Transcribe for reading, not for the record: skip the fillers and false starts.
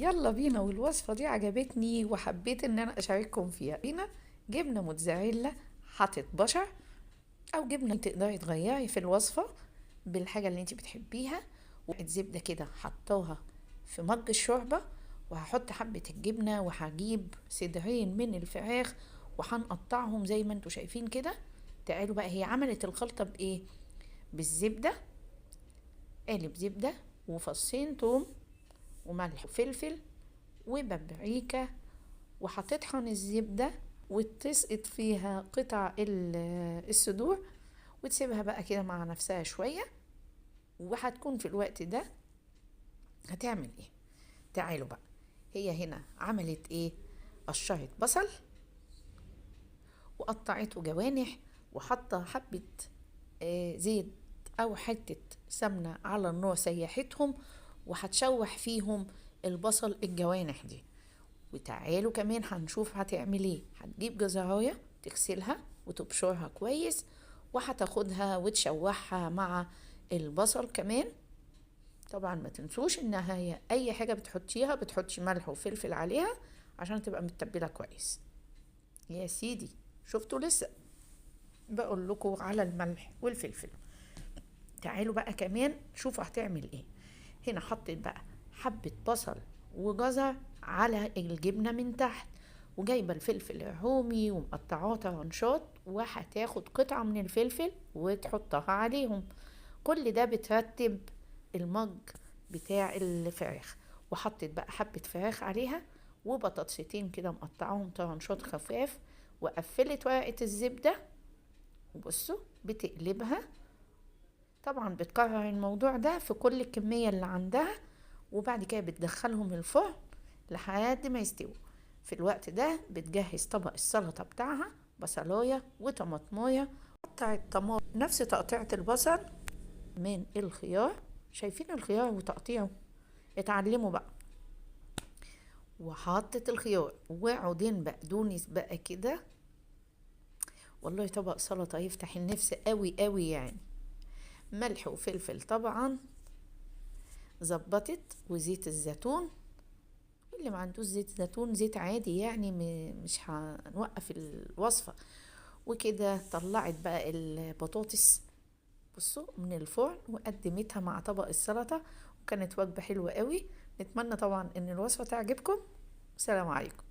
يلا بينا. والوصفة دي عجبتني وحبيت ان انا اشارككم فيها. بينا جبنة موتزاريلا هتتبشر، او جبنة تقدري تغيري في الوصفة بالحاجة اللي انت بتحبيها. وزبدة كده حطوها في مج الشوربة، وهحط حبة الجبنة، وهجيب صدرين من الفراخ وهنقطعهم زي ما انتوا شايفين كده. تعالوا بقى، هي عملت الخلطة بايه؟ بالزبدة، قالب زبدة وفصين توم وملح وفلفل وبابريكا، وهتطحن الزبدة وتسقط فيها قطع الصدور، وتسيبها بقى كده مع نفسها شوية. وهتكون في الوقت ده هتعمل ايه؟ تعالوا بقى، هي هنا عملت ايه؟ قشرت بصل وقطعته جوانح، وحاطه حبة زيت او حتة سمنة على النار سيحتهم، وهتشوح فيهم البصل الجوانح دي. وتعالوا كمان هنشوف هتعمل ايه. هتجيب جزراية تغسلها وتبشرها كويس، وهتاخدها وتشوحها مع البصل كمان. طبعا ما تنسوش انها هي اي حاجة بتحطيها بتحطي ملح وفلفل عليها عشان تبقى متبلة كويس. يا سيدي شفتوا لسه بقول لكم على الملح والفلفل. تعالوا بقى كمان شوفوا هتعمل ايه. هنا حطيت بقى حبة بصل وجزر على الجبنة من تحت، وجايبة الفلفل الرومي ومقطعاه طرنشات، وهتاخد قطعة من الفلفل وتحطها عليهم. كل ده بترتب المج بتاع الفراخ. وحطيت بقى حبة فراخ عليها وبطاطستين كده مقطعاهم طرنشات خفاف، وقفلت ورقة الزبدة. وبصوا بتقلبها، طبعا بتكرر الموضوع ده في كل الكمية اللي عندها، وبعد كده بتدخلهم الفرن لحد ما يستووا. في الوقت ده بتجهز طبق السلطة بتاعها، بصلاية وطماطماية. قطع الطماطم نفس تقطيعة البصل من الخيار، شايفين الخيار وتقطيعه، اتعلموا بقى. وحطت الخيار وعودين بقدونس بقى كده. والله طبق سلطة يفتح النفس قوي قوي يعني. ملح وفلفل طبعا ظبطت، وزيت الزيتون، واللي ما عندوش زيت زيتون زيت عادي يعني، مش هنوقف الوصفة. وكده طلعت بقى البطاطس بصوا من الفرن وقدمتها مع طبق السلطة، وكانت وجبة حلوة قوي. نتمنى طبعا ان الوصفة تعجبكم. سلام عليكم.